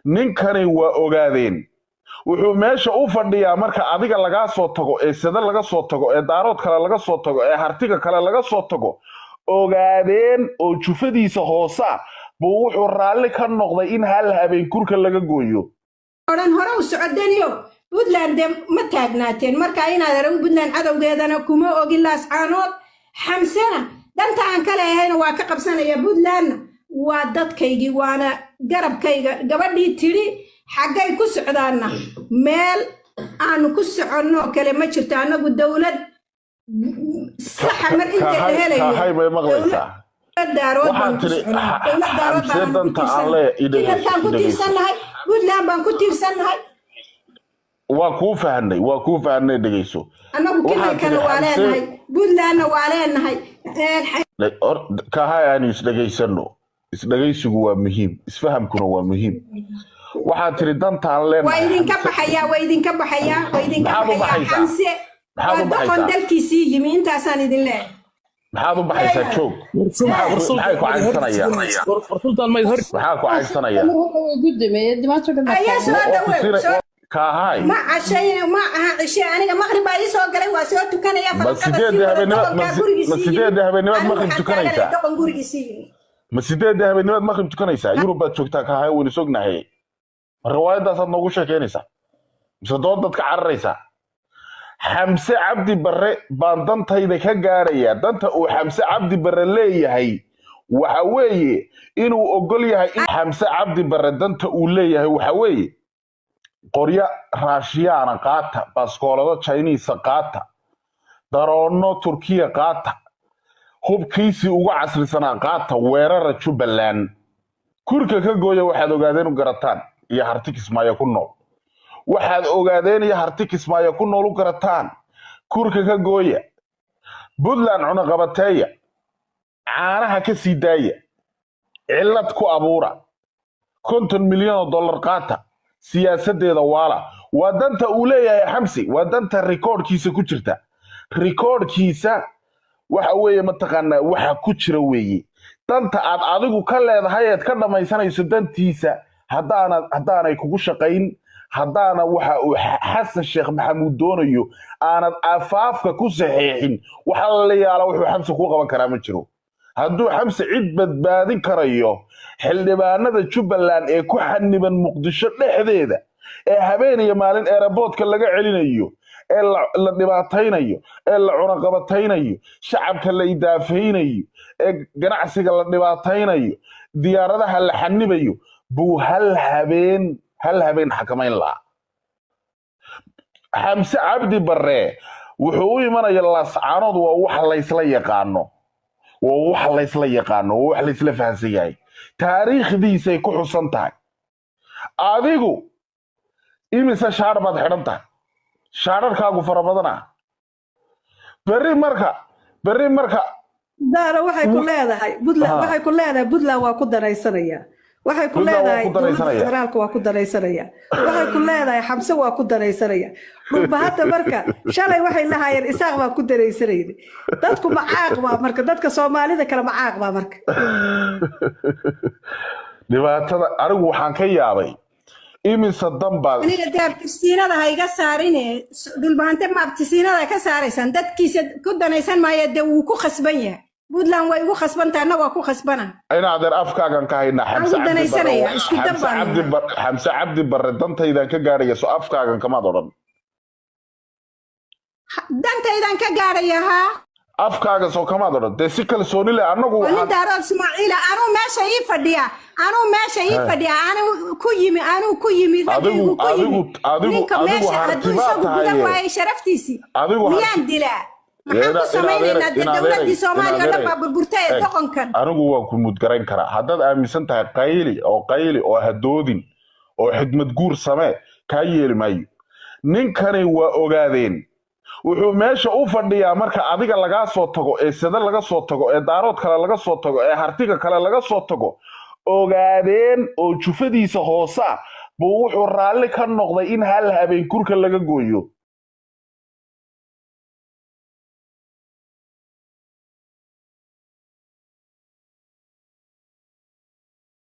Ninkani waa Ogaadeen. Wuxuu meesha u fadhiyaa marka adiga lagaa soo tago, ee Sade laga soo tago, ee Daarood kale laga soo tago, ee Hartiga kale laga soo tago, Ogaadeen oo jufadiisa hoosa buu wuxuu raalli ka noqday in hal habeen kurka laga gooyo. Odhan hore u socodaniyo Puntland dee ma taagnaateen. Marka inaad arag, Puntland cadowgeedana kuma ogin. Laascaanood Xamsena danta aan ka leehayna waa ka qabsanaya. Puntlandna waa dadkaygii, waana garabkayga. Gabadhii tidhi xaggay ku socdaanna, meel aanu ku soconno kale ma jirto. Annagu dowlad saxa mar inta la helayo Kaahay, may maqlaysaa? Daarood Waxaad baan ku tiri soconaa, dowlad Daarood Xamse baan ku danta aan lee tiirsannahay, i dhegeyso, kilalkaan ku i dhegeyso. tiirsannahay, Puntland baan ku tiirsannahay. Waa kuu fahanay, waa kuu fahanay, dhegeyso. Annagu Waxaad kilalkana tiri waa Xamse leenahay, Puntlandna waa leenahay. Kaahay, aanu isdhegaysano. Isdhegaysigu waa muhiim, isfahamkuna waa muhiim. Waxaad tiri dantaan Waa leenahay idinka Xamse baxayaa, waa idinka baxayaa, waa idinka Maxaad u baxayaa. baxaysaa? Xamse Maxaad waa u doqon baxaysaa? dalkiisii yimi, intaasaan idin leeyahay. Maxaad u baxaysaa? Joog. Maxay ku caynsanayaan? Sultan mayd hor Maxaa ku caynsanaya? Ayaa soo Waa ku dhawew siina soo. Kaahay. Ma cashayn, ma aha cishe. Aniga maqrib baa ii soo galay, waa soo tukanaya. Ma Falaqada sii 8-da wada habeennimaad doqonkaa ma gurigiisii yimi. 8-da habeennimaad Anigu maqrib waxaan tukanaysaa? taaganahay doqon gurigiisii yimi. Ma 8-da habeennimaad maqrib tukanaysaa? Yurub baad joogtaa, Kaahay, waynu sognahay. Ma riwaayadaasaad noogu sheekeynaysaa mise doodaad ka cararaysaa? Xamse Cabdi Barre baan dantayda ka gaadhayaa. Danta uu Xamse Cabdi Barre leeyahay waxa weeye inuu ogol yahay in Xamse Cabdi Barre danta uu leeyahay waxa weeye qoryo Raashiyaana qaata, baskoolado Chiniisa qaata, daroonno Turkiya qaata, hubkiisii uga casrisanaa qaata, weerara Jubbaland, kurka ka gooya. Waxaad Ogaadeen u garataan iyo Harti Kismaayo ku nool, waxaad Ogaadeen iyo Harti Kismaayo ku nool u garataan, kurka ka gooya. Puntland cunaqabateeya, caanaha ka sii daaya, cillad ku abuura, 50 milyan oo dollar qaata, siyaasaddeeda waala. Waa danta uu leeyahay Xamsi, waa danta rikoodhkiisa ku jirta. Rikoodhkiisa waxa weeye, mataqaanaa, waxa ku jira weeye danta aad adigu ka leedahay eed ka dhammaysanayso. Dantiisa haddaanay kugu shaqayn, haddaana waxa uu Xasan Sheekh Maxamuud doonayo aanad afaafka ku saxeexin, waxa la yaala wuxuu Xamse kuu qaban karaa ma jiro. Hadduu Xamse cid badbaadin karayo, xildhibaanada Jubbaland ee ku xaniban Muqdisho dhexdeeda, ee habeen iyo maalin airportka laga celinayo, ee la dhibaataynayo, ee la cunaqabataynayo, shacabka la idaafaynayo, ee ganacsiga la dhibaataynayo, diyaaradaha la xanibayo, buu hal habeen xakamayn lahaa. Xamse Cabdi Barre wuxuu u imanaya Laascaanood waa wax laysla yaqaano, waa wax laysla yaqaano, waa wax laysla fahansan yahay, taariikhdiisay ku xusan tahay. Adigu imise shaar baad xidhan tahay? Shaararkaagu fara badana. Berri marka Daara, waxay ku leedahay Puntland, waxay ku leedahay Puntland waa ku daraysanaya. Waxay ku Puntland waa leedahay ku dowladda daraysanaya. federaalka waa ku daraysanaya. Waxay ku leedahay Xamse waa ku daraysanaya. Dhulba hadda marka shalay waxay lahaayeen Isaaq baa ku daraysanayna. Dadku macaaq baa marka, dadka Soomaalida kale macaaq baa marka. Dhibaatada anigu waxaan ka yaabay, imise dan baad Aniga dee abtirsiinada ha iga saarine. Dhulbaante ma abtirsiinada ka saaraysaan? Dadkiisa ku danaysan maayo, dee wuu ku khasban yahay. Puntland way igu khasbantahay, anna waa ku khasbana. In adeer, afkaagan ka haynaa. Aan Xamse ku Cabdi Barre danaysanaya, isku dan Xamse baan Cabdi nahay. Xamse Cabdi Barre dantaydaan ka gaaraya, so afkaagan kamaad odhan? Dantaydan ka gaadhaya, haa. Afkaaga soo kamaad odhan? Dee si kalsooni leh annagu Waa nin waxaan Daarood Ismaaciila. Anuu meesha ii fadhiya, anuu meesha ii fadhiya, anuu ku yimi, anuu ku yimi, Adigu raggaygu ku yimi. adigu Ninka adigu meesha hadduu hartibaa isagu gudan tahaye. waayay sharaftiisii, Adigu miyaan dilaa? Maxaan ku samaynaynaa? Dee dowladdii Soomaaliya oo dhan baa burburtay ee doqonkan. Anigu waan ku mudgarayn karaa haddaad aaminsan tahay. Qayli oo qayli oo hadoodin oo xigmad guur samee, kaa yeeli maayo. Ninkani waa Ogaadeen. Wuxuu meesha u fadhiyaa marka adiga lagaa soo tago, ee Sade laga soo tago, ee Daarood kale laga soo tago, ee Hartiga kale laga soo tago, Ogaadeen oo jufadiisa hoosa buu wuxuu raalli ka noqday in hal habeen kurka laga gooyo.